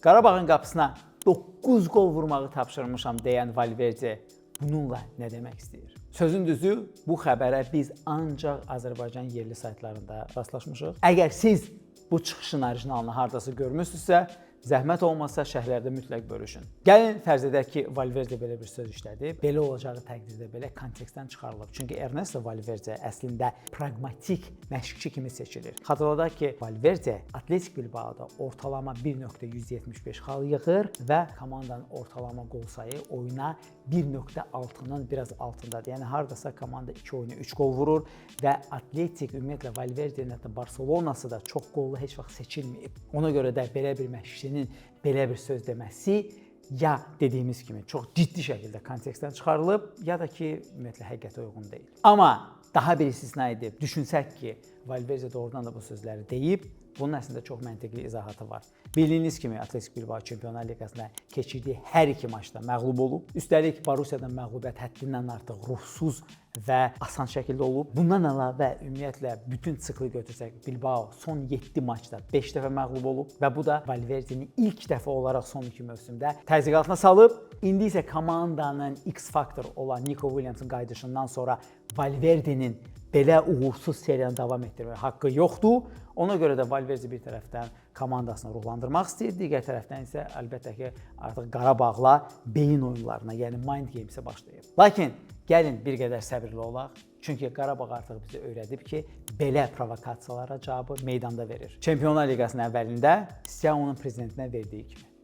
Qarabağın qapısına 9 qol vurmağı tapşırmışam deyən Valverde bununla nə demək istəyir? Sözün düzü, bu xəbərə biz ancaq Azərbaycan yerli saytlarında rastlaşmışıq. Əgər siz bu çıxışın orijinalını hardasa görmüsünüzsə, zəhmət olmasa şərhlərdə mütləq bölüşün. Gəlin fərz edək ki, Valverde belə bir söz işlədib. Belə olacağı təqdirdə belə kontekstdən çıxarılıb. Çünki Ernesto Valverde əslində praqmatik məşqçi kimi seçilir. Xatırladaq ki, Valverde Atletik Bilbaoda ortalama 1.175 xal yığır və komandanın ortalama qol sayı oyuna 1.6-nın biraz altındadır. Yəni hardasa komanda 2 oyuna 3 qol vurur və Atletik, ümumiyyətlə Valverde'nin hətta Barselonası da çox qollu heç vaxt seçilməyib. Ona görə də belə bir məşqçinin belə bir söz deməsi ya dediyimiz kimi çox ciddi şəkildə kontekstdən çıxarılıb, ya da ki, ümumiyyətlə həqiqətə uyğun deyil. Amma daha bir istisna edib düşünsək ki, Valverde doğrudan da bu sözləri deyib, bunun əslində çox məntiqli izahatı var. Bildiyiniz kimi Atletik Bilbao Çempionlar Liqasında keçirdiyi hər iki maçda məğlub olub. Üstəlik Borussiyadan məğlubiyyət həddindən artıq ruhsuz və asan şəkildə olub. Bundan əlavə, ümumiyyətlə bütün sikli götürsək, Bilbao son 7 maçda 5 dəfə məğlub olub və bu da Valverdeni ilk dəfə olaraq son 2 mövsümdə təzyiq altına salıb. İndi isə komandanın X faktoru olan Nico Williamsın qayıdışından sonra Valverdenin belə uğursuz seriyanı davam etdirməyə haqqı yoxdur. Ona görə də Valverde bir tərəfdən komandasını ruhlandırmaq istəyir, digər tərəfdən isə əlbəttə ki, artıq Qarabağla beyin oyunlarına, yəni mind games-ə başlayıb. Lakin gəlin bir qədər səbirli olaq. Çünki Qarabağ artıq bizə öyrədib ki, belə provokasiyalara cavabı meydanda verir. Çempionlar Liqasının əvvəlində Siao'nun prezidentinə verdiyi kimi.